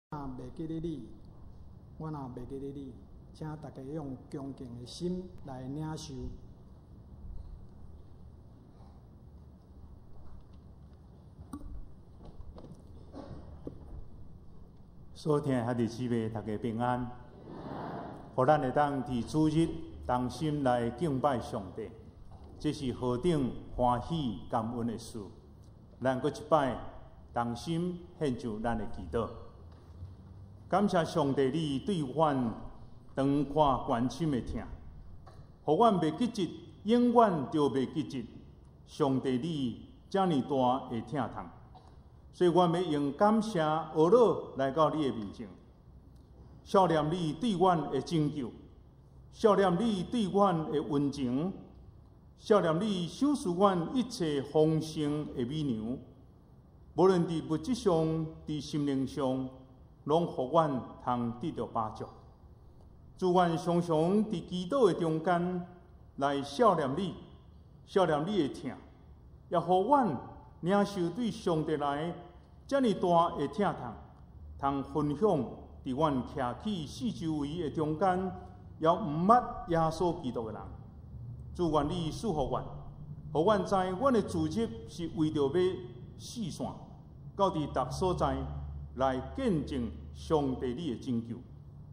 袂記得你，我若袂記得你，請大家用恭敬的心來領受。所聽兄弟姊妹，大家平安。予咱會當佇主日同心來敬拜上帝，這是何等歡喜感恩的事。咱閣一擺同心獻上咱的祈禱，感謝上帝，你對阮長闊關心的疼，予阮袂記得，永遠著袂記得。上帝，你遮爾大的疼痛，所以阮欲用感謝呵咾來到你的面前，數念你對阮的拯救，數念你對阮的溫情，數念你賞賜阮一切豐盛的美糧，無論佇物質上、佇心靈上，攏予阮通得著飽足。主，阮常常佇祈禱的中間來數念你，數念你的疼，也予阮領受對上帝來遮爾大的疼痛，通分享佇阮徛起四周圍的中間，猶毋捌耶穌基督的人。主，願你賜福阮，予阮知阮的主日是為著欲四散，到佇逐所在來見證上帝你的拯救。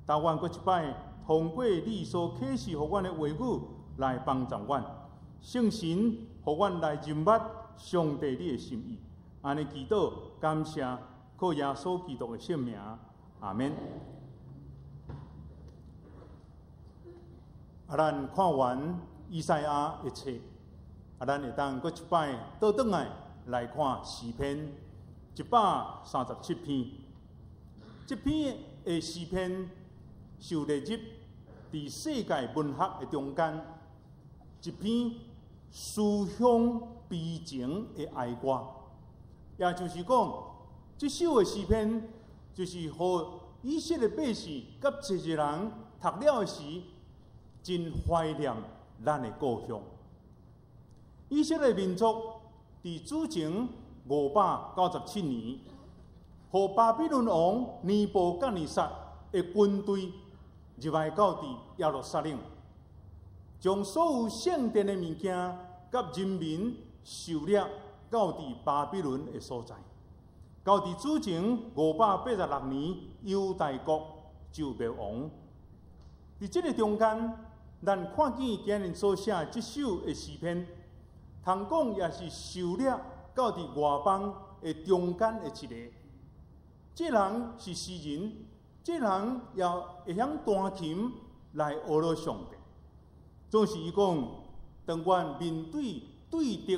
但願閣一擺通過你所啟示予阮的話語來幫助阮，聖神予阮來認捌上帝你的心意。按呢祈禱，感謝，靠耶穌基督的聖名，阿們。啊，咱看完以賽亞的冊，啊，咱會當閣一擺倒轉來來看詩篇137篇。這篇的詩篇受列入佇世界文學的中間一篇思鄉悲情的哀歌，也就是講，這首的詩篇就是予以色列百姓佮濟濟人讀了的時，真懷念咱的故鄉。以色列民族佇主前597年，予巴比倫王尼布甲尼撒的軍隊入來到佇耶路撒冷，將所有聖殿的物件佮人民收掠到佇巴比倫的所在。到佇主前586年，猶大國就滅亡。佇這个中間，咱看見今日所寫的這首的詩篇，通講也是受掠到佇外邦的中間的一个。這人是詩人，這人也會曉彈琴來呵咾上帝。總是伊講，當阮面對對敵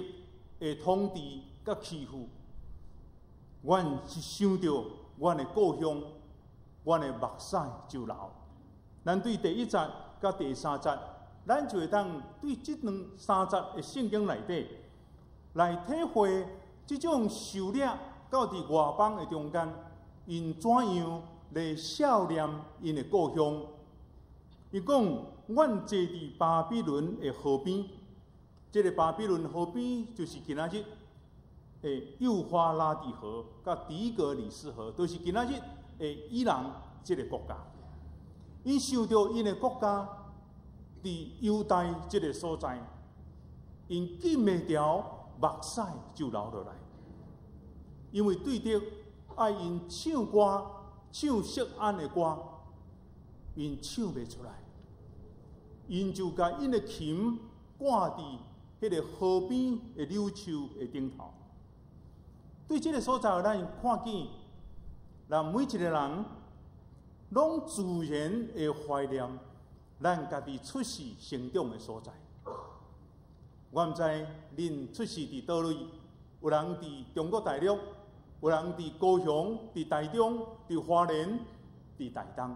的統治佮欺負，阮是想著阮的故鄉，阮的目屎就流。咱對第一節佮第三節，咱就會當對這兩三節的聖經內底來體會這種受掠到佇外邦的中間，𪜶怎樣來數念𪜶的故鄉。伊講，阮坐佇巴比倫的河邊，這个巴比倫河邊就是今仔日的幼發拉底河佮底格里斯河，都是今仔日的伊朗這个國家。𪜶想著𪜶的國家佇猶大這个所在，𪜶禁袂牢目屎就流落來，因為對敵愛𪜶唱歌，唱錫安的歌，𪜶唱袂出來，𪜶就共𪜶的琴掛佇彼个河邊的柳樹的頂頭。對這个所在，咱看見，咱每一个人攏自然會懷念咱家己出世成長的所在。我毋知恁出世佇佗位，有人佇中國大陸，有人佇高雄、佇台中、佇花蓮、佇台東。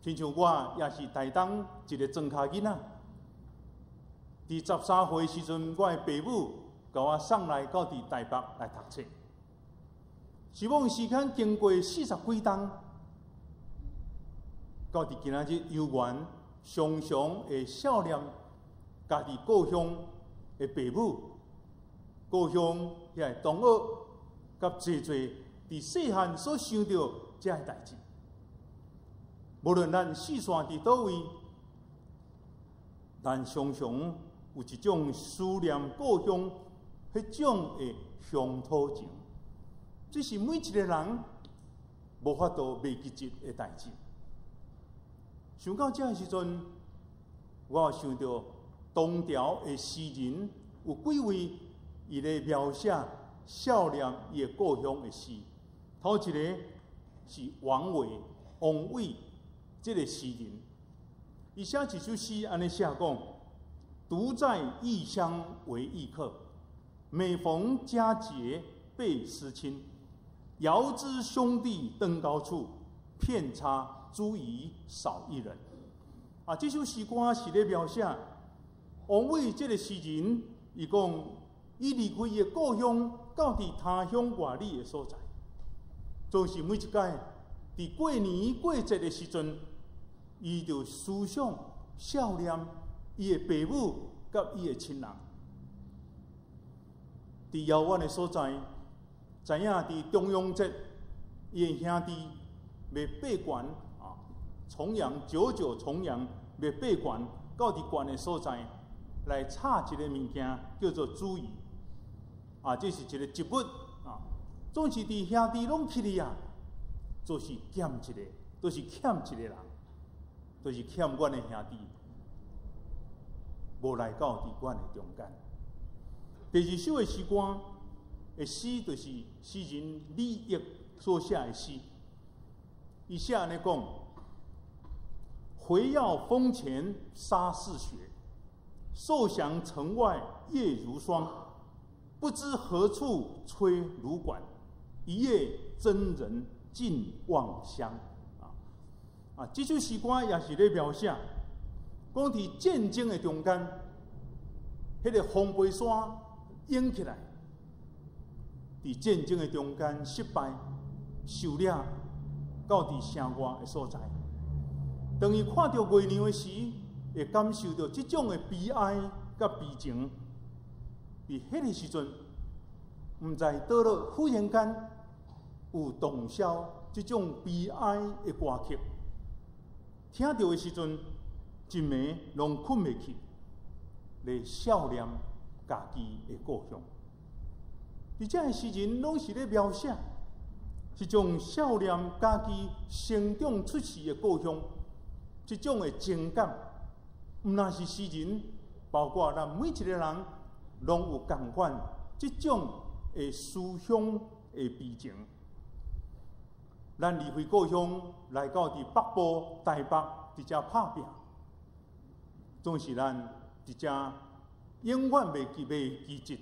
親像我也是台東一个莊跤囡仔。佇13歲時陣，我的爸母共我送來到佇台北來讀冊。希望時間經過四十幾冬，到佇今仔日猶原常常會數念家己故鄉的爸母，故鄉遐个同學，佮濟濟佇細漢所想著這个代誌。無論咱四散佇佗位，咱常常有一種思念故鄉彼種的鄉土情。這是每一个人無法度袂記得的代誌。想到這个時陣，我想著唐朝的詩人有幾位，伊咧描寫少年伊的故鄉的詩。頭一个是王維，王維這个詩人，伊寫一首詩按呢寫講：獨在異鄉為異客，每逢佳節倍思親。遙知兄弟登高處，遍插茱萸少一人。啊，這首詩歌是咧描寫王維這个詩人，伊講伊離開伊的故鄉，到佇他鄉外里的所在，總是每一擺佇過年過節的時陣，伊就思想想念伊的爸母佮伊的親人。佇遙遠的所在，知影佇重陽節，伊的兄弟欲爬懸啊，重陽九九重陽欲爬懸到佇懸的所在來插一個物件，叫做茱萸。啊，這是一個植物啊，總是佇兄弟攏去哩啊，就是欠一个，就是欠一个人，就是欠阮的兄弟，無來到佇阮的中間。第二首的詩歌的詩，就是詩人李益所寫的詩。伊寫按呢講：回遙峰前沙似雪，受降城外月如霜。不知何處吹蘆管，一夜征人盡望鄉。啊啊！這首詩歌也是咧描寫，講佇戰爭的中間，彼個防備線湧起來，佇戰爭的中間失敗、受掠，到佇城外的所在。當伊看著月亮的時，會感受著這種的悲哀佮悲情。佇彼个時陣，毋知佗落忽然間有洞簫這種悲哀的歌曲，聽著的時陣，一暝攏睏袂去，咧想念家己的故鄉。佇這个詩人攏是咧描寫這種想念家己成長出世的故鄉，這種的情感，毋但是詩人，包括咱每一个人，攏有仝款這種的思鄉的悲情。咱離開故鄉來到佇北部台北佇遮拍拚，總是咱佇遮永遠袂記得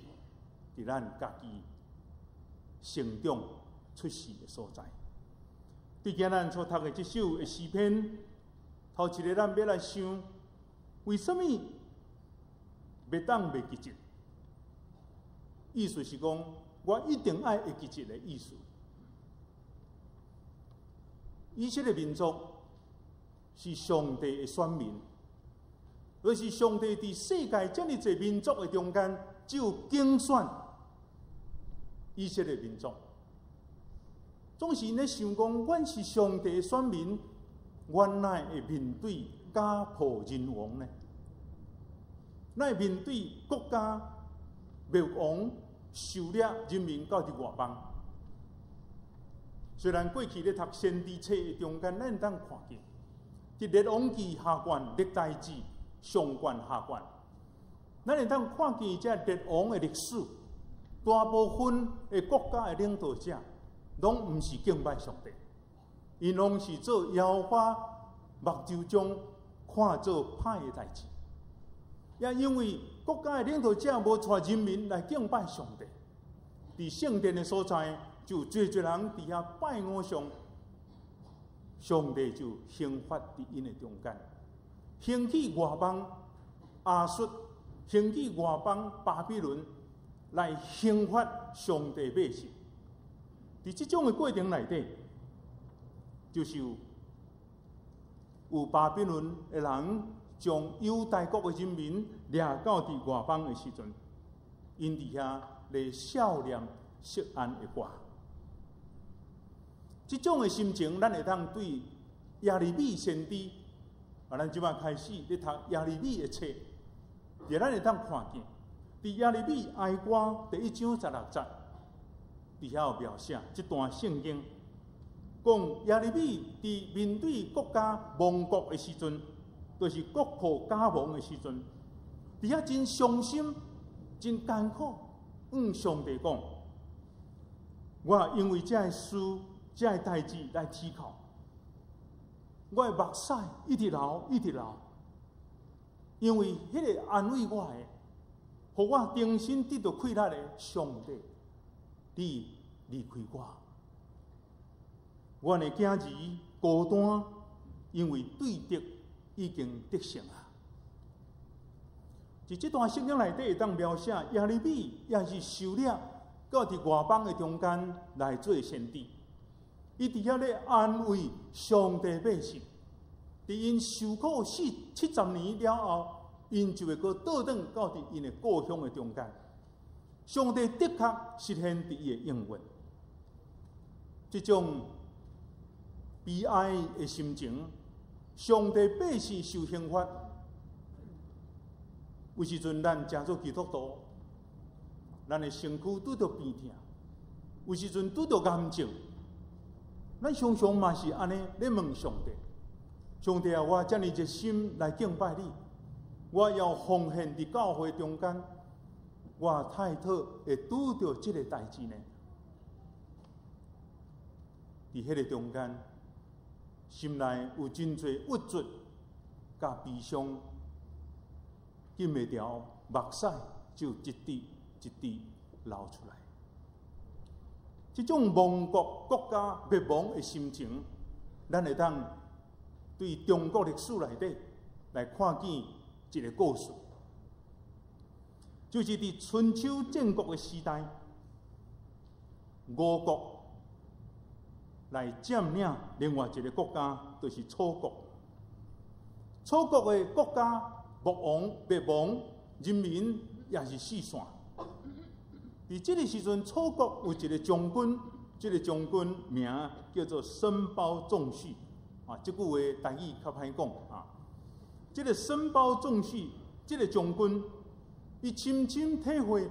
佇咱家己成長出世的所在。對今咱所讀的這首的詩篇，頭一个咱欲來想，為啥物袂當袂記得？意思是講，我一定愛會記得的意思。以色列民族是上帝的選民，而是上帝佇世界遮爾濟民族的中間，只有揀選以色列民族。總是咧想講，阮是上帝的選民，阮哪會面對家破人亡呢？哪會面對國家滅亡、受掠人民到佇外邦？雖然過去咧讀先知冊的中間，咱會當看見，佇列王紀下卷、歷代志上卷、下卷，咱會當看見這列王的歷史，大部分的國家的領導者，攏毋是敬拜上帝，𪜶攏是做耶和華目睭中看做歹的代誌。也因為國家的領導者無帶人民來敬拜上帝，佇聖殿的所在，就濟濟人佇遐拜偶像，上帝就刑罰佇𪜶的中間，興起外邦亞述，興起外邦巴比倫來刑罰上帝百姓。佇這種的過程內底，就是有巴比倫的人將猶大國的人民掠到佇外邦的時陣，𪜶佇遐咧想念錫安的歌。這種的心情，咱會當對耶利米先知，啊，咱這擺開始咧讀耶利米的冊，佇咱會當看見，佇耶利米哀歌第一章十六節，佇遐有描寫這段聖經，講耶利米佇面對國家亡國的時陣，就是國破家亡的時陣，佇遐真傷心、真艱苦，向上帝講：我因為這个事、這个代誌來啼哭，我的目屎一直流，一直流，因為彼个安慰我的，予我重新得著氣力的上帝，你離開我，阮的囝兒孤單，因為對敵已經得勝啊！佇這段聖經內底會當描寫耶利米也是受掠到佇外邦的中間來做先知，伊佇遐咧安慰上帝百姓，佇𪜶受苦四七十年了後，𪜶就會閣倒轉到佇𪜶的故鄉的中間。上帝的確實現佇伊的應允，這種悲哀的心情，上帝百姓受刑罰，有時陣咱成做基督徒，咱的身軀拄著病痛，有時陣拄著癌症，咱常常嘛是按呢咧問上帝：上帝啊，我遮爾熱心來敬拜你，我要奉獻佇教會中間，我太討會拄著這个代誌呢？佇彼个中間，心內有真濟鬱卒佮悲傷，禁袂牢，目屎就一滴一滴流出來。這種亡國國家滅亡的心情，咱會當對中國歷史內底來看見一个故事，就是佇春秋戰國的時代，吳國來佔領另外一个國家，就是楚國。楚國的國家滅亡，滅亡，人民也是四散。佇這个時陣，楚國有一个將軍，這个將軍名叫做申包胧胥。啊，這句話台語較歹講啊。這个申包胧胥，這个將軍，伊深深體會，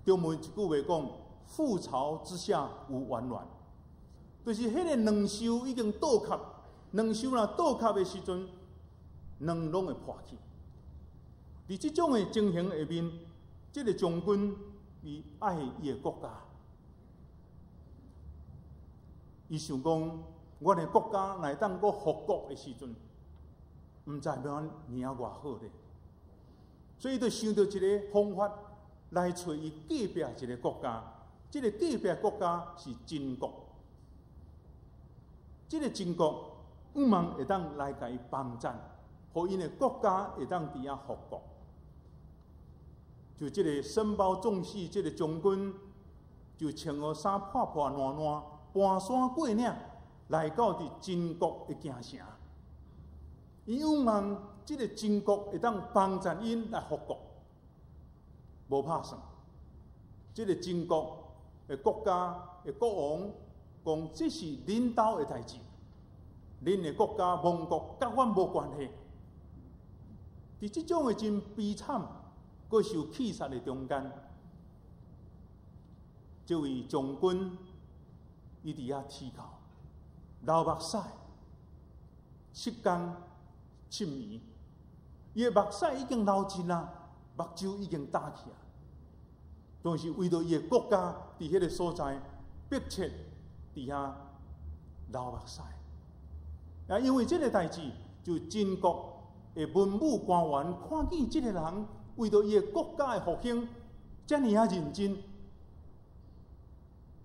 中文一句話講：覆巢之下無完卵。就是彼个卵巢已經倒殼，卵巢若倒殼的時陣，卵攏會破去。佇這種的情形下面，這个將軍伊愛伊的國家，伊想講，阮的國家若會當閣復國的時陣，毋知欲按怎偌好咧。所以，伊就想著一个方法來揣伊隔壁一个國家，這个隔壁國家是晉國。這个晉國向望會當來共伊幫贊，予𪜶的國家會當佇遐復國。就這个申包胧胥這个將軍，就穿予衫破破爛爛，跋山過嶺，來到佇晉國的京城。伊向望這个晉國會當幫贊𪜶來復國，無拍算。這个晉國的國家的國王講，這是恁兜的代誌，恁的國家亡國，佮阮無關係。佇這種的真悲慘、閣受氣殺的中間，這位將軍伊佇遐啼哭，流目屎，七工七暝，伊的目屎已經流盡啦，目睭已經焦去啊。但是為著伊的國家佇彼个所在迫切佇遐流目屎。啊，因為這个代誌，就晉國的文武官員看見這个人為著伊的國家的復興，遮爾仔認真，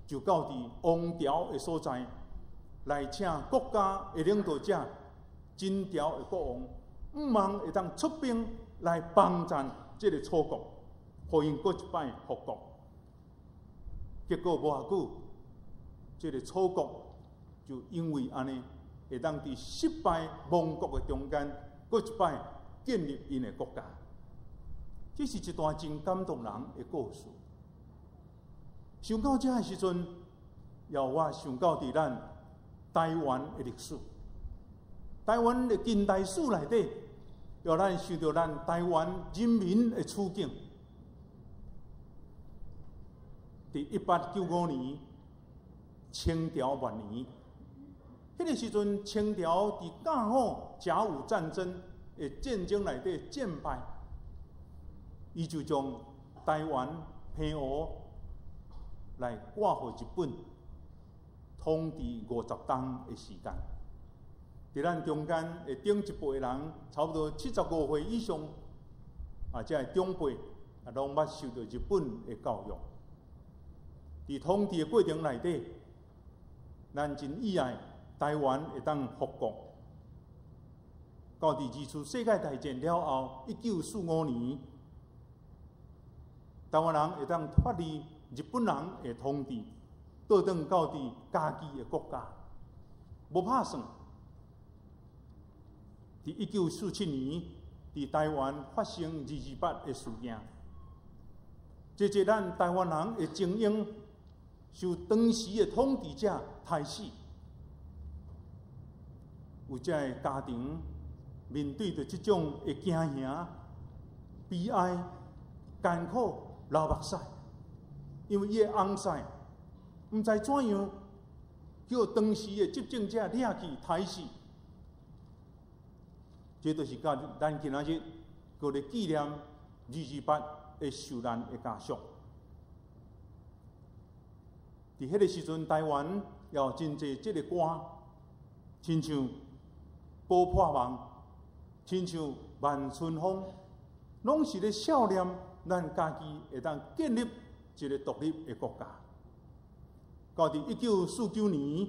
就到佇王朝的所在來請國家的領導者晉朝的國王，向望會當出兵來幫贊這个楚國，予𪜶閣一擺復國。結果無偌久，這个楚國就因為按呢，會當佇失敗亡國的中間，閣一擺建立𪜶的國家。這是一段真感動人的故事。想到這的時陣，予我想到佇咱台灣的歷史，台灣的近代史內底，予咱想著咱台灣人民的處境。佇1895年，清朝末年，彼個時陣，清朝佇甲午、甲午戰爭的戰爭內底戰敗，伊就將台灣、澎湖來割予日本統治50冬的時間。佇咱中間的頂一輩的人，差不多75歲以上，啊，這个長輩啊，攏捌受著日本的教育。佇統治的過程內底，咱真意愛台灣會當復國。到佇二次世界大戰了後，1945年，台灣人會當脫離日本人的統治，倒轉到佇家己的國家，無拍算。佇1947年，佇台灣發生二二八的事件，這濟咱台灣人的精英，受當時的統治者殺死，有這个家庭面對著這種的驚嚇、悲哀、艱苦、流目屎，因為伊的翁婿毋知怎樣叫當時的執政者掠去殺死，這就是佮咱今仔日閣咧紀念二二八的受難的家屬。佇彼个時陣，台灣也有真濟這个歌，親像《寶破夢》，親像《萬春風》，攏是咧數念咱家己會當建立一個獨立的國家。到佇1949年，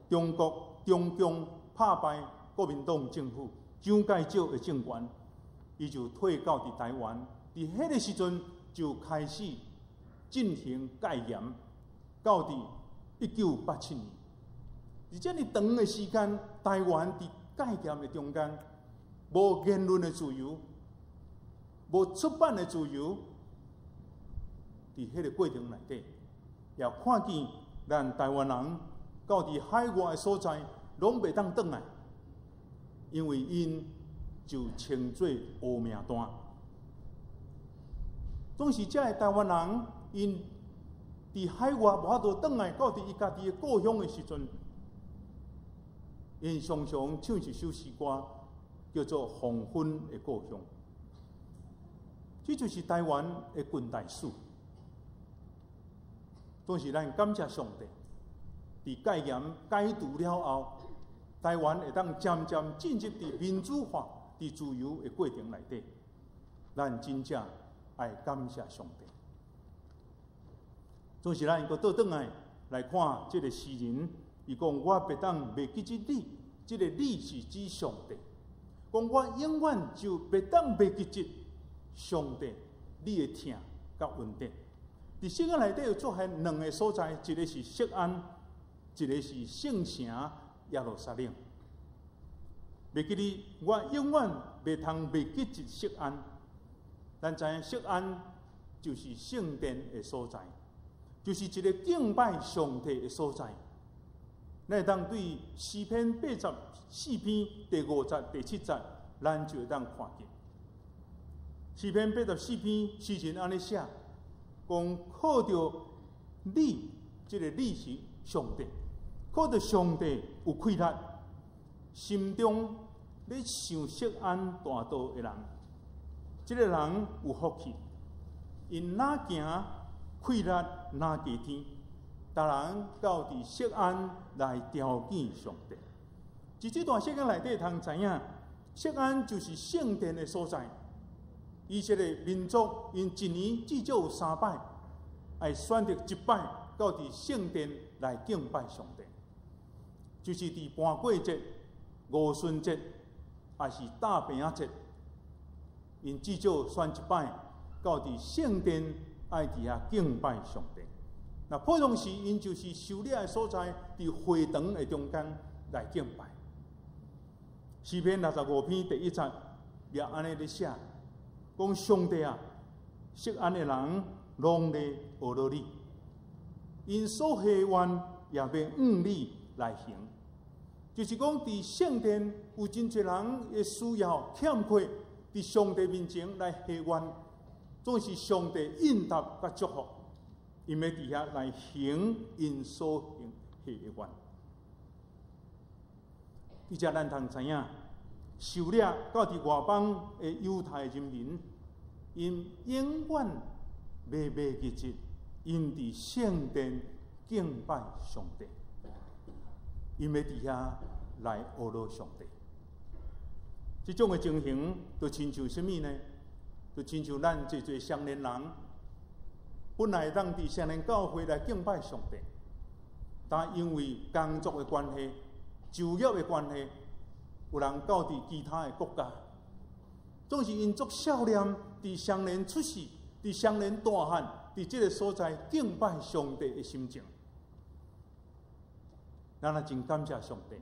中國中共拍敗國民黨政府，蔣介石的政權，伊就退到佇台灣。佇彼个時陣就開始進行戒嚴，到佇1987年，佇遮爾長的時間，台灣佇戒嚴的中間，無言論的自由，無出版的自由，佇彼个過程內底，也看見咱台灣人到佇海外的所在，攏袂當轉來，因為𪜶就稱做烏名單。總是這个台灣人，𪜶佇海外無法度轉來到佇伊家己的故鄉的時陣，𪜶常常唱一首詩歌，叫做《黃昏的故鄉》。這就是台灣的近代史。總是咱感謝上帝，佇戒嚴解除了後，台灣會當漸漸進入佇民主化、佇自由的過程內底，咱真正愛感謝上帝。總是咱閣倒轉來來看這个詩人，伊講我袂當袂記得你，這个你是指上帝。講我永遠就袂當袂記得上帝你的疼佮恩典。佇聖經內底有出現兩个所在，一个是錫安，一个是聖城耶路撒冷。袂記得我永遠袂通袂記得錫安。咱知影錫安就是聖殿的所在，就是一个敬拜上帝的所在。咱會當對詩篇84篇第五節、第七節，咱就會當看見。詩篇八十四篇詩人按呢寫，講靠著你，這个你是上帝，靠著上帝有氣力，心中咧想錫安大道的人，這个人有福氣，𪜶若行氣力若過天，逐人到佇錫安來朝見上帝。佇這段聖經內底通知影，錫安就是聖殿的所在。以色列民族𪜶一年至少有三擺，愛選擇一擺到佇聖殿來敬拜上帝，就是佇盤粿節、五旬節，抑是大餅仔節，𪜶至少選一擺到佇聖殿愛佇遐敬拜上帝。若普通時，𪜶就是狩獵的所在，佇會堂的中間來敬拜。詩篇65篇第一節也按呢咧寫，講上帝啊，錫安的人攏咧學著你。𪜶所許願也欲按理來行。就是講，佇聖殿有真濟人的需要欠缺，佇上帝面前來許願，總是上帝應答佮祝福，𪜶欲佇遐來行𪜶所行許的願。佇遮咱通知影，受掠到佇外邦的猶太人民，𪜶永遠袂袂記得，𪜶佇聖殿敬拜上帝，𪜶欲佇遐來呵咾上帝。這種的情形，就親像啥物呢？就親像咱濟濟少年人，本來會當佇少年教會來敬拜上帝，但因為工作的關係、就業的關係，有人到佇其他的國家，總是𪜶足少年佇少年出世、佇少年大漢，佇這个所在敬拜上帝的心情。咱也真感謝上帝，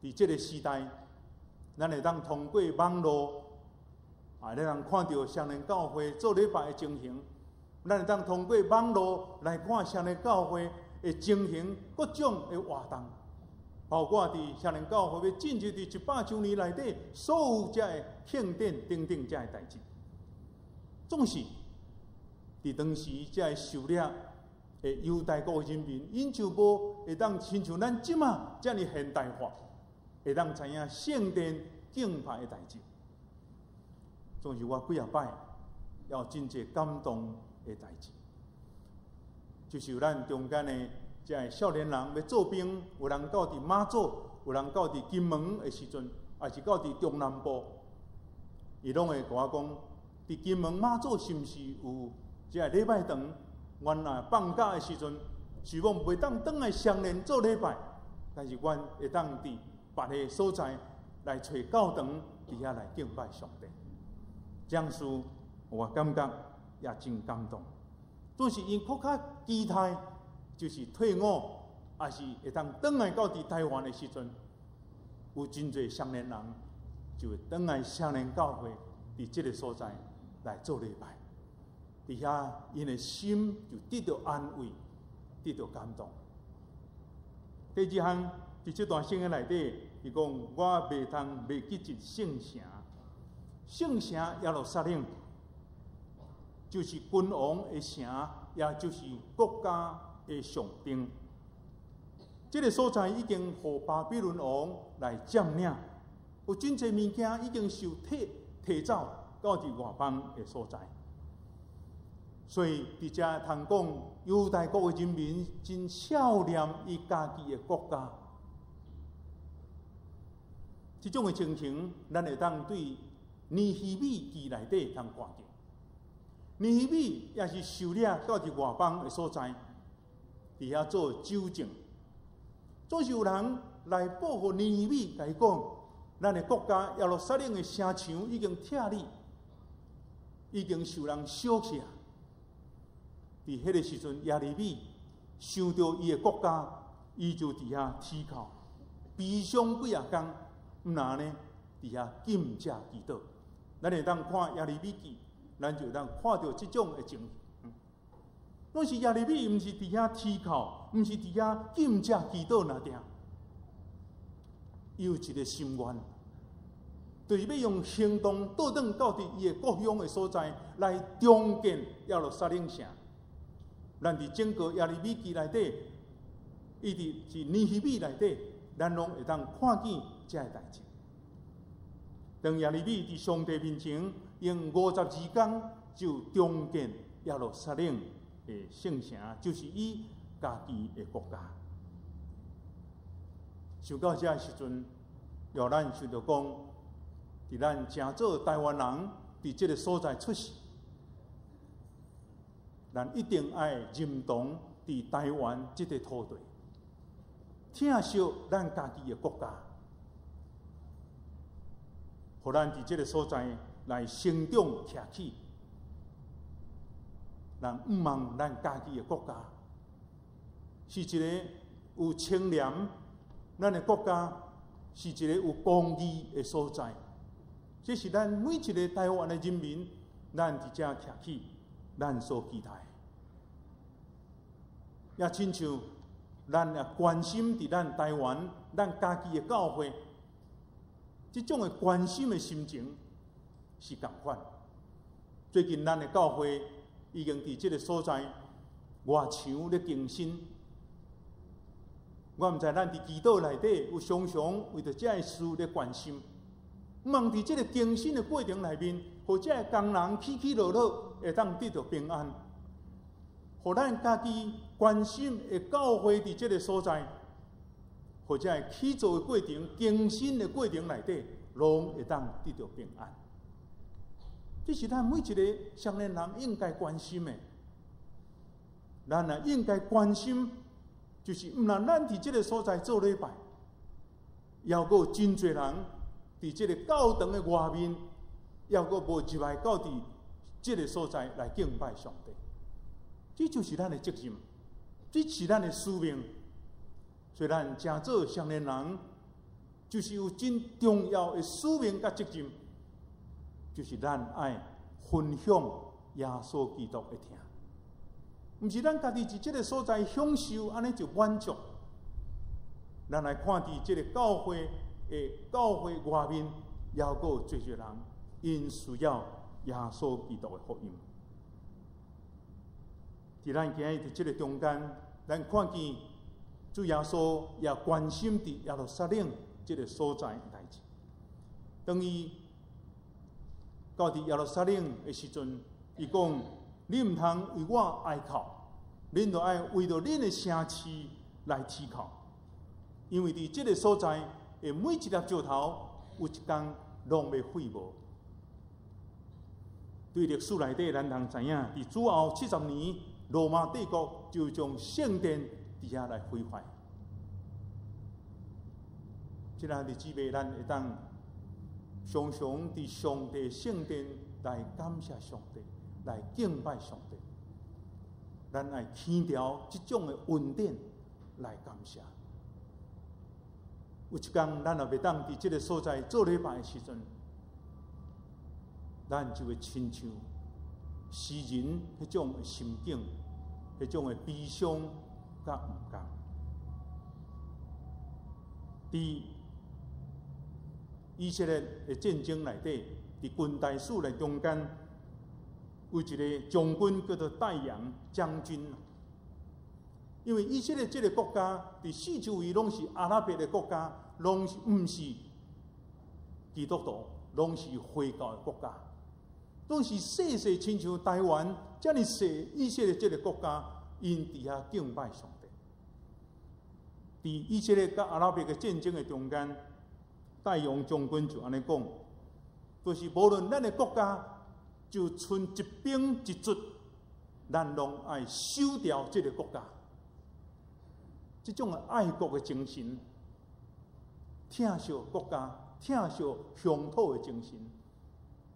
佇這个時代，咱會當通過網路，啊，咱通看著少年教會做禮拜的情形；咱會當通過網路來看少年教會的情形，各種的活動，包括佇少年教會欲進入佇100週年內底，所有這个慶典等等這个代誌，總是佇當時這个受掠的猶大國人民，𪜶就無會當親像咱這馬遮爾現代化，會當知影聖殿敬拜的代誌。總是我幾仔擺，有真濟感動的代誌，就是有咱中間的這个少年人欲做兵，有人到佇馬祖，有人到佇金門的時陣，抑是到佇中南部，伊攏會共我講，佇金門馬祖是毋是有這个禮拜堂？阮若放假的時陣，是講袂當轉來雙連做禮拜，但是阮會當佇別个所在來揣教堂，佇遐來敬拜上帝。這樣事我感覺也真感動。總是𪜶閣較期待，就是退伍，抑是會當轉來到佇台灣的時陣，有真濟少年人就會轉來少年教會，佇這个所在來做禮拜。佇遐，𪜶的心就得著安慰，得著感動。第二項，佇這段聖經內底，伊講我袂通袂記得聖城，聖城耶路撒冷，就是君王的城，也就是國家的象徵。這个所在已經予巴比倫王來佔領，有真濟物件已經受提提走到佇外邦的所在。所以，佇遮通講，猶大國的人民真少念伊家己的國家。這種的情形，咱會當對尼希米記內底通看見。尼希米也是受掠到佇外邦的所在，佇遐做酒政。總是有人來報予尼希米，共伊講，咱的國家耶路撒冷的城牆已經拆裂，已經受人燒去啊！佇彼个時陣，耶利米想著伊的國家，伊就佇遐啼哭，悲傷幾仔工，毋若呢，佇遐禁食祈禱。咱會當看耶利米記，咱就會當看著這種的情形。攏是耶利米，毋是佇遐啼哭，毋是佇遐禁食祈禱爾定，伊有一个心願，就是欲用行動倒轉到佇伊的故鄉的所在來重建耶路撒冷城。咱佇整個耶利米記內底，伊佇是尼希米內底，咱攏會當看見這个代誌。當耶利米佇上帝面前用52工就重建耶路撒冷的聖城，就是伊家己的國家。想到這个時陣，予咱想著講，佇咱誠做台灣人，佇這个所在出世，咱一定愛認同佇台灣這个土地，疼惜咱家己的國家，予咱佇這个所在來成長徛起。咱毋望咱家己的國家是一个有清廉，咱的國家是一個有公義的所在。這是咱每一个台灣的人民，咱佇遮徛起，咱所期待。也親像咱也關心佇咱台灣、咱家己的教會，這種的關心的心情是仝款。最近咱的教會已經佇這个所在外牆咧更新。我毋知咱佇祈禱內底有常常為著這个事咧關心，望佇這个更新的過程內面，予這个工人起起落落會當得著平安，予咱家己關心的教會佇這个所在，予這个起造的過程、更新的過程內底，攏會當得著平安。這是咱每一个少年人應該關心的，咱也應該關心，就是毋但咱佇這个所在做禮拜，猶閣有真濟人佇這个教堂的外面，猶閣無入來到佇這个所在來敬拜上帝。這就是咱的責任，這是咱的使命。所以咱誠做少年人，就是有真重要的使命佮責任，就是咱愛分享耶穌基督的疼。毋是咱家己佇這个所在享受，按呢就滿足。咱來看佇這个教會的教會外面，猶閣有濟濟人，𪜶需要耶穌基督的福音。佇咱今日佇這个中間，咱看見主耶穌也關心佇耶路撒冷這个所在的代誌。當伊到佇耶路撒冷的時陣，伊講：恁毋通為我哀哭，恁著愛為著恁的城市來啼哭，因為佇這个所在的每一粒石頭，有一工攏欲廢無。對歷史內底，咱通知影，佇主後70年，羅馬帝國就將聖殿佇遐來毀壞。這個日子袂，咱會當常常佇上帝聖殿來感謝上帝，來敬拜上帝。咱愛強調這種的恩典來感謝。有一工，咱若袂當佇這个所在做禮拜的時陣，咱就會親像詩人彼種的心境，彼種的悲傷佮毋甘。佇以色列的戰爭內底，佇軍隊史的中間，有一个將軍叫做戴陽將軍。因為以色列這个國家佇四周圍攏是阿拉伯的國家，攏是毋是基督徒，攏是回教的國家，攏是細細親像台灣遮爾細以色列這个國家，𪜶佇遐敬拜上帝。佇以色列佮阿拉伯的戰爭的中間，戴陽將軍就按呢講，就是無論咱的國家就賰一兵一卒，咱攏愛守牢這个國家。這種的愛國的精神，疼惜國家、疼惜鄉土的精神，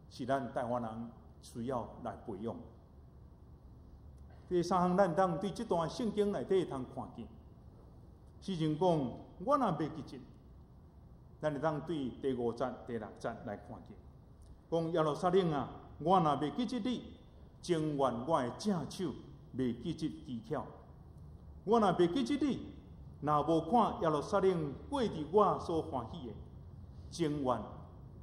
是咱台灣人需要來培養。第三項，咱當對這段聖經內底通看見，詩人講：我若袂記得，咱會當對第五節、第六節來看見，講耶路撒冷啊，我若袂記得你，情願我的正手袂記得技巧。我若袂記得你，若無看耶路撒冷過佇我所歡喜的，情願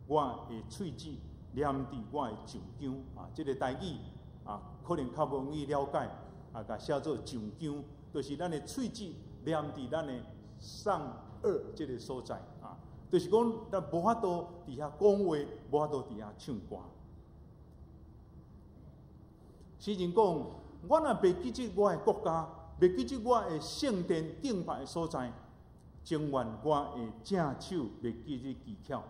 我的喙舌黏佇我的上腔啊，這个台語啊，可能較無容易了解啊，共寫做上腔，就是咱的喙舌黏佇咱的上顎這个所在啊，就是講咱無法度佇遐講話，無法度佇遐唱歌。詩人講，我若袂記得我的國家，袂記得我的聖殿敬拜的所在，情願我的正手袂記得技巧。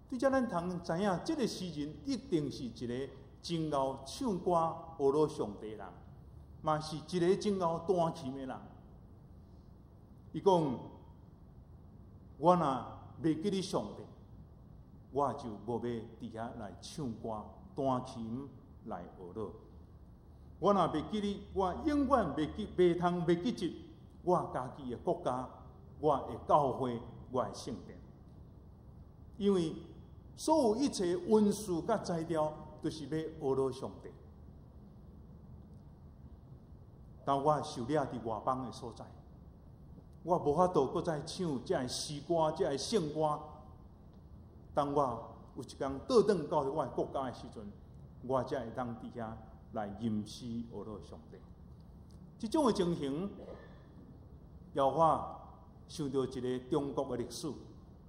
對這咱通知影，這个詩人一定是一个真𠢕唱歌學樂上帝的人，嘛是一个真𠢕彈琴的人。伊講：我若袂記得上帝，我就無欲佇遐來唱歌、彈琴來學樂。我若袂記得，我永遠袂記，袂通袂記得我家己的國家、我的教會、我的聖殿。因為所有一切恩賜佮才調，都是欲學樂上帝。當我受掠佇外邦的所在，我無法度閣再唱這个詩歌，這个聖歌。當我有一工倒轉到我的國家的時陣，我才會當佇遐來吟詩呵咾上帝。這種的情形，讓我想著一个中國的歷史，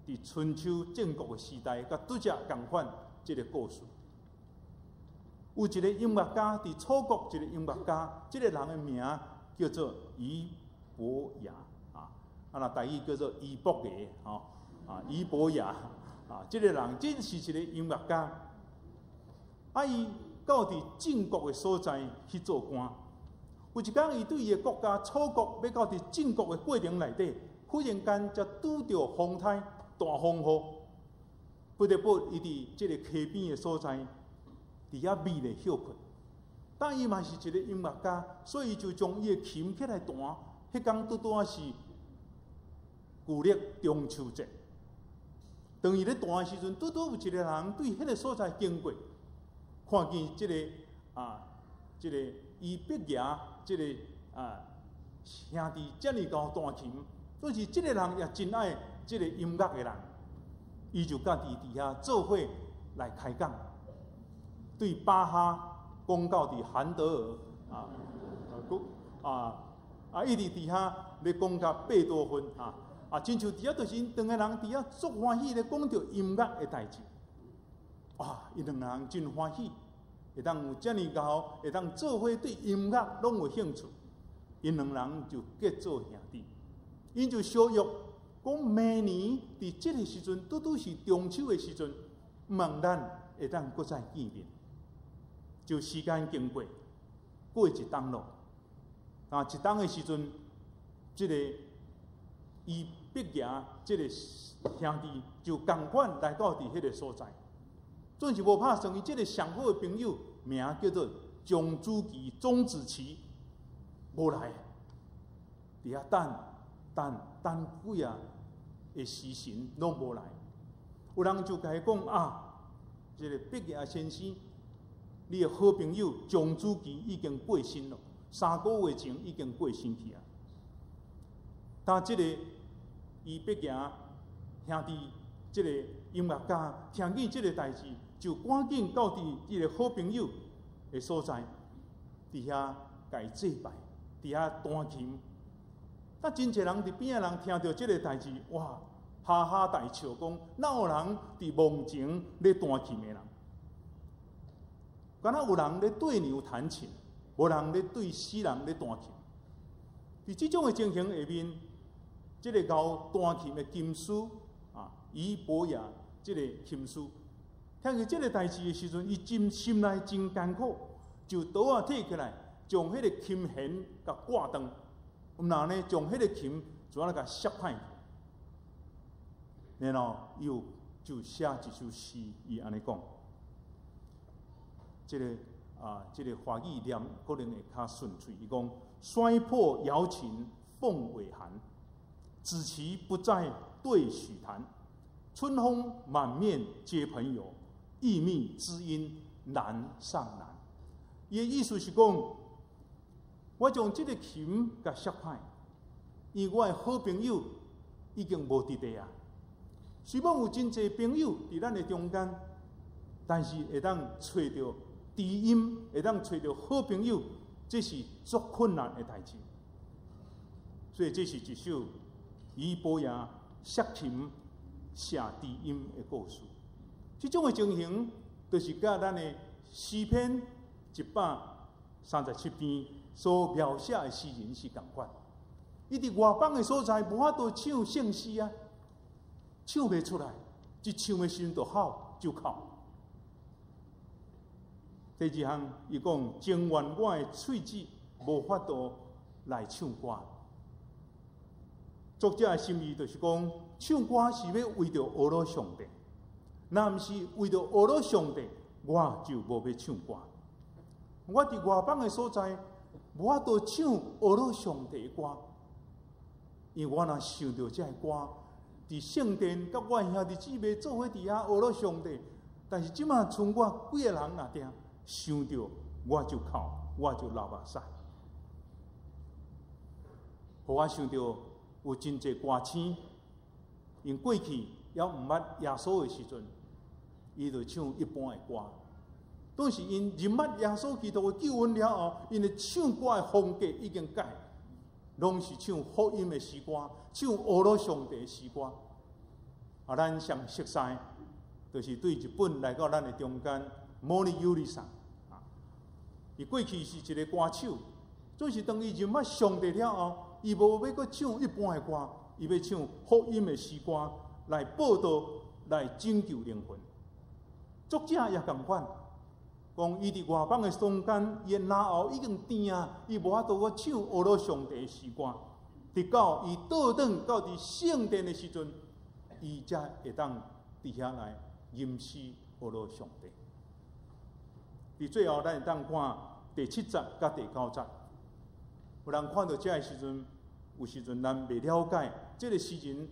佇春秋戰國的時代，佮拄才仝款這个故事。有一个音樂家，佇楚國一个音樂家，這个人的名叫做俞伯牙啊，啊若台語叫做俞伯牙吼啊，俞伯牙啊，這个人真是一个音樂家。啊，伊到佇晉國的所在去做官。有一工，伊對伊的國家楚國欲到佇晉國的過程內底，忽然間才拄著風颱大風雨，不得不伊佇這个溪邊的所在，佇遐覕咧歇睏。但伊嘛是一个音樂家，所以就將伊的琴起來彈。彼工拄拄仔是舊曆中秋節。當伊咧彈的時陣，拄拄有一個人對彼个所在經過，看見這個啊，這個俞伯牙，這個啊兄弟遮爾𠢕彈琴，就是這个人也真愛這个音樂的人，伊就佮伊佇遐做伙來開講。對巴哈講到佇韓德爾啊，啊啊，一直佇遐咧講甲貝多芬啊，啊，親像佇遐就是𪜶兩個人佇遐足歡喜咧講著音樂的代誌，哇！𪜶兩個人真歡喜，會當有遮爾𠢕，會當做伙對音樂攏有興趣，𪜶兩人就結做兄弟，𪜶就相約講明年佇這个時陣，拄拄是中秋的時陣，望咱會當閣再見面。就時間經過，過一冬咯。啊，一冬的時陣，這个俞伯牙這个兄弟就仝款來到佇彼个所在，總是無拍算，伊這个上好的朋友名叫做鍾子期，鍾子期無來，佇遐等等等幾仔个時辰攏無來，有人就共伊講啊，這个伯牙先生，你的好朋友鍾子期已經過身咯，3個月前已經過身去啊。當這個俞伯牙兄弟，這個音樂家聽見這個代誌，就趕緊到佇伊个好朋友的所在，佇遐共伊祭拜，佇遐彈琴。但真濟人佇邊仔人聽著這個代誌，哇，哈哈大笑，講哪有人佇墓前咧彈琴的人？敢若有人咧對牛彈琴，無人咧對死人咧彈琴。佇這種的情形下面，這個𠢕彈琴的琴師啊，俞伯牙這个琴師，聽見這个代誌的時陣，伊真心內真艱苦，就刀仔提起來，將彼个琴弦共割斷，毋然呢，將彼个琴就按呢共摔歹去。然後伊有就寫一首詩，伊按呢講。這个啊，這个華語念可能會較順喙。伊講：摔破瑤琴鳳尾寒，子期不再對許彈。春風滿面皆朋友，欲覓知音難上難。伊的意思是講，我將這个琴共摔歹，因為我的好朋友已經無佇咧啊。雖罔有真濟朋友佇咱的中間，但是會當揣著知音，會當揣著好朋友，這是足困難的代誌。所以這是一首俞伯牙摔琴寫知音的故事。這種的情形，就是佮咱的詩篇137篇所描寫的詩人是仝款。伊佇外邦的所在，無法度唱聖詩啊，唱袂出來，一唱的時陣就吼就哭。第二項，伊講情願我的喙舌無法度來唱歌。作者的心意就是講，唱歌是欲為著呵咾上帝，若毋是為著呵咾上帝，我就無欲唱歌。我佇外邦的所在，無法度唱呵咾上帝的歌，因為我若想著這个歌，佇聖殿佮我兄弟姊妹做伙佇遐呵咾上帝，但是這馬賰我幾个人若定想著，我就哭，我就流目屎。予我想著有真濟歌星，𪜶過去猶毋捌耶穌的時陣，伊就唱一般的歌。當時𪜶認捌耶穌基督的救恩了後，𪜶的唱歌的風格已經改，攏是唱福音的詩歌，唱呵咾上帝的詩歌。啊，咱上熟悉，就是對日本來到咱的中間，毛利優里さん。啊，伊過去是一个歌手，總是當伊認捌上帝了後，伊無欲閣唱一般的歌，伊欲唱福音的詩歌來報道、來拯救靈魂。作者也仝款，講伊佇外邦的中間，伊的嚨喉已經甜啊，伊無法度閣唱呵咾上帝的詩歌。直到伊倒轉到佇聖殿的時陣，伊才會當佇遐來吟詩呵咾上帝。佇最後，咱會當看第七節佮第九節。有人看著這个時陣，有時陣咱袂了解這个詩人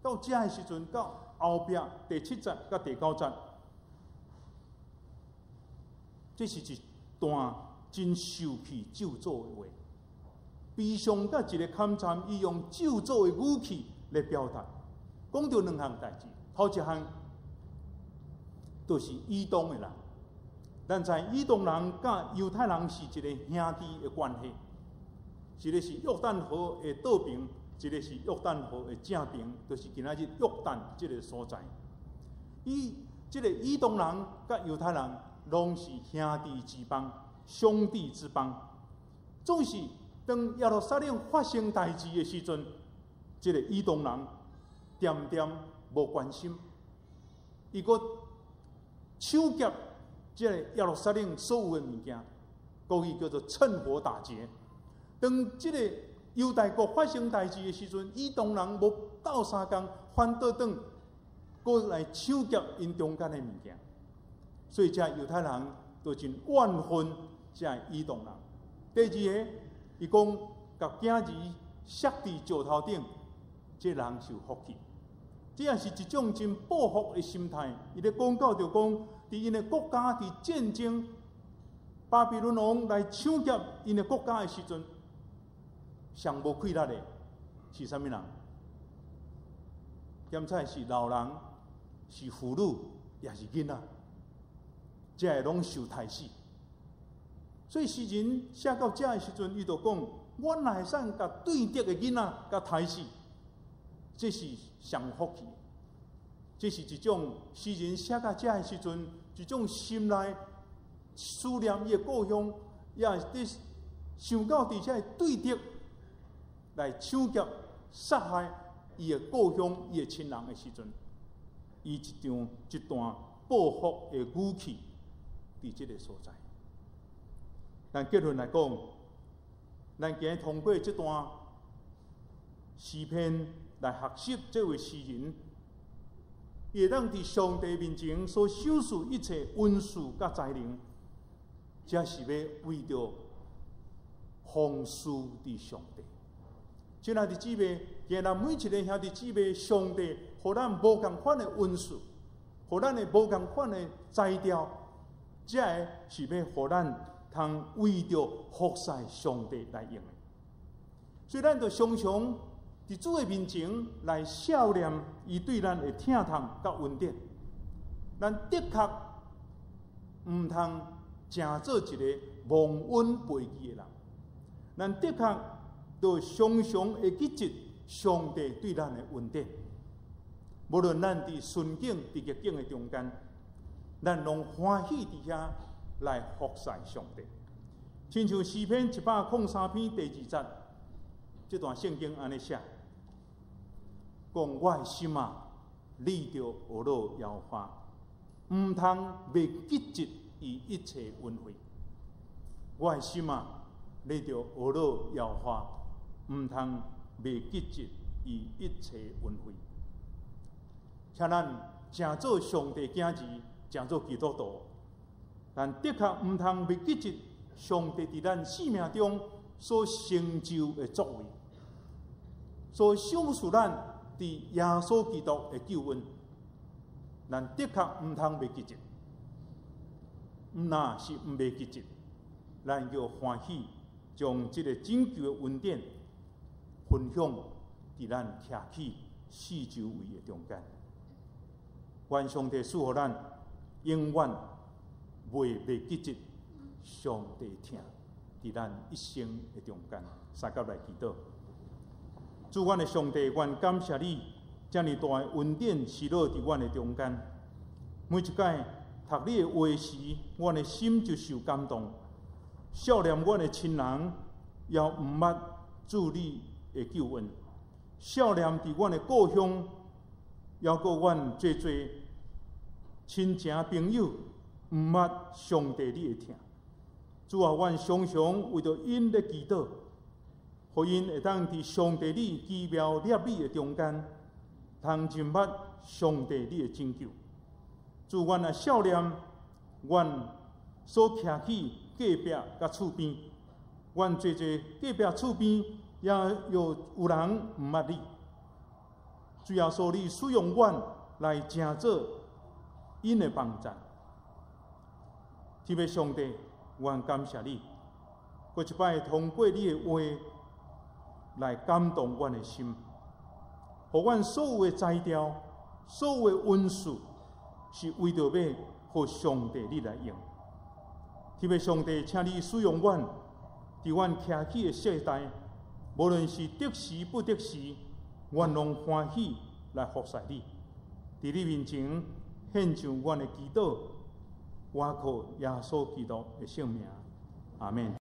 到這个時陣到後壁第七節佮第九節，這是一段真受氣咒詛的話，悲傷佮一个崁參，伊用咒詛的語氣來表達，講著兩項代誌。頭一項就是以東的人，咱知以東人佮猶太人是一个兄弟的關係，一個是約旦河的倒爿，一個是約旦河的正爿，就是今仔日約旦這个所在。以這个以東人佮猶太人攏是兄弟之邦、兄弟之邦。總是當耶路撒冷發生代誌的時陣，這个以東人恬恬無關心，伊閣搶劫這个耶路撒冷所有的物件，國語叫做趁火打劫。當這個猶大國發生代誌的時陣，以東人無鬥相共，反倒轉閣來搶劫𪜶中間的物件，所以這猶太人就真怨恨這以東人。第二个，伊講共囝兒摔佇石頭頂，這人受福氣。這也是一種真報復的心態。伊咧講到就講，佇𪜶的國家佇戰爭，巴比倫王來搶劫𪜶的國家的時陣，上無氣力的是啥物人？檢查是老人，是婦女，也是囡仔，這个攏受刣死。所以詩人寫到這个時陣，伊就講：我若會使共對敵的囡仔共刣死，這是上福氣。這是一種詩人寫到這个時陣，一種心內思念伊的故鄉，也是佇想到佇這个對敵來搶劫、殺害伊的故鄉、伊的親人的時陣，伊一場一段報復的語氣佇這个所在。咱結論來講，咱今日通過這段詩篇來學習這位詩人，伊會當佇上帝面前所賞賜一切恩賜佮才能，這是欲為著服事佇上帝。親愛的姊妹，今日每一个兄弟姊妹，上帝予咱無仝款的恩賜，予咱的無仝款的才調，這个是欲予咱通為著服侍上帝來用的。所以咱就常常佇主的面前來數念伊對咱的疼痛佮恩典。咱的確毋通成做一个忘恩背義的人。咱的確就常常會記得上帝對咱的恩典。無論咱佇順境、佇逆境的中間，咱攏歡喜佇遐來服侍上帝。親像詩篇103篇第二節，這段聖經按呢寫：講我的心啊，你著呵咾耶和華，毋通袂記得伊一切恩惠。我的心啊，你著呵咾耶和華，毋通袂記得伊一切恩惠。請咱成做上帝囝兒，成做基督徒，但的確毋通袂記得上帝佇咱生命中所成就的作為，所賞賜咱佇耶穌基督的救恩，咱的確毋通袂記得。毋若是毋袂記得，咱就歡喜將這个拯救的恩典分享佇咱徛起四周圍的中間。願上帝賜予咱永遠袂記得上帝疼佇咱一生的中間。相佮來祈禱。主阮的上帝，阮感謝你，遮爾大的恩典施落佇阮的中間。每一擺讀你的話時，阮的心就受感動。少年阮的親人猶毋捌主你的救恩。少年佇阮的故鄉，猶閣阮濟濟親情朋友毋捌上帝你的疼。主啊，阮常常為著𪜶咧祈禱，予𪜶會當佇上帝你奇妙攝理的中間，通認捌上帝你的拯救。主，阮也少年，阮所徛起隔壁佮厝邊，阮濟濟隔壁厝邊也有人毋捌你。主耶穌，你使用阮來成做𪜶的幫贊。天父上帝，阮感謝你，閣一擺通過你的話來感動阮的心，予阮所有的才調、所有的恩賜，是為著欲予上帝你來用。天父上帝，請你使用阮，佇阮徛起的世代，無論是得時不得時，阮攏歡喜來服侍你。佇你面前獻上阮的祈禱，倚靠耶穌基督的聖名，阿們。